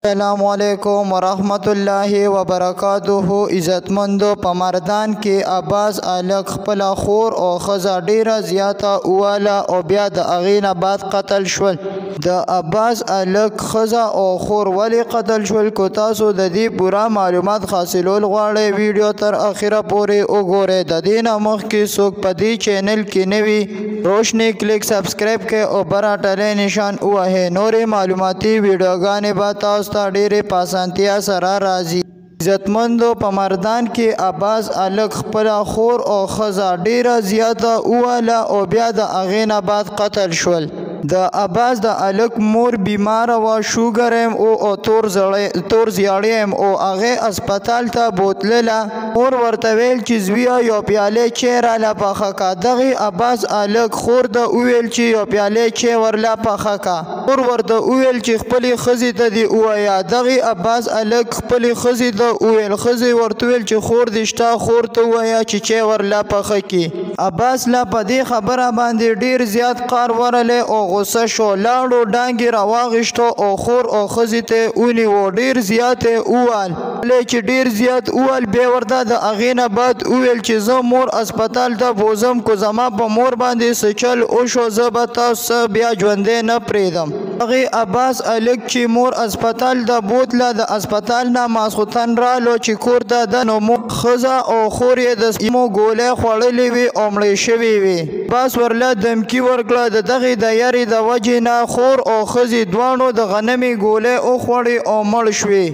السلام علیکم ورحمت الله وبرکاته. عزتمندو، په مردان کې عباس الک خپله خور او ښځه ډیره زیاته وواله او بیا د هغې نه بعد قتل شول. د عباس الک ښځه او خور ولې قتل شول؟ که تاسو د دې پوره معلومات حاصلول غواړئ، ویډیو تر اخره پورې وګورئ. د دې نه مخکې څوک په دې چینل کې نوي، روشني کلیک سبسکرایب کړئ او بره ټلی نشان ووهئ. نورې معلوماتي ویډیوګانې به تاسو ته ډېرې په اسانتیا سره راځي. عزتمندو، په مردان کې عباس الک خپله خور او ښځه ډیره زیاته وواله او بیا د هغې نه بعد قتل شول. د عباس د الک مور بیماره وه، شوګر هم او تور زیړی هم او. هغې هسپتال ته بوتلله. مور ورته ویل چې زویه، یو پیاله چای راله پخه که. دغې عباس الک خور ته وویل چې یو پیاله چای ورله پخه که. مور ورته وویل چې خپلې ښځې ته دې ووایه. دغې عباس الک خپلې ښځې ته وویل. ښځې ورته وویل چې خور دې شته، خور ته ووایه چې چای ورله پخه کړي. عباس لا په دې خبره باندې ډیر زیات قار ورغلی او غوسه شو. لاړو، ډانګې راواغېستو او خور او ښځې ته یې ونیو، ډیر زیات یې ووهل. کله چې ډیر زیات ووهل، بیا ورته د هغې نه بعد وویل چې زه مور هسپتال ته بوځم، که زما په مور باندې څه چل وشو، زه به تاسو بیا ژوندی نه پرېږدم. هغې عباس الک چې مور هسپتال ته بوتله، د هسپتال نه ماسخوتن رالو چې کور ته ده، نو ښځه او خور یې د سمو ګولۍ خوړلې وې او مړې شوې وې. عباس ورله دمکي ورکړه. د دغې د یرې د وجې نه خور او ښځې دواړو د غنمې ګولۍ وخوړې او مړ شوې.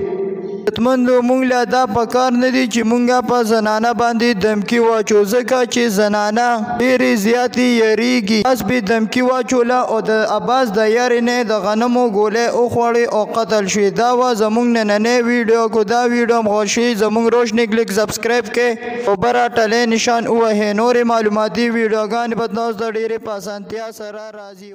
عزتمندو، مونږ له دا پکار نه دي چې مونږه په زنانه باندې دمکي واچو، ځکه چې زنانه ډېرې زیاتې یریږي. عباس پې دمکي واچوله او د عباس د یرې نه د غنمو ګولۍ وخوړې او قتل شوې. دا وه زمونږ نننۍ ویډیو. که دا ویډیو مو خوښ شي، زمونږ روشني کلیک سبسکرایب کړئ او بره ټلی نشان ووهئ. نورې معلوماتي ویډیوګانې به تاسو ته ډېرې په اسانتیا سره راځي.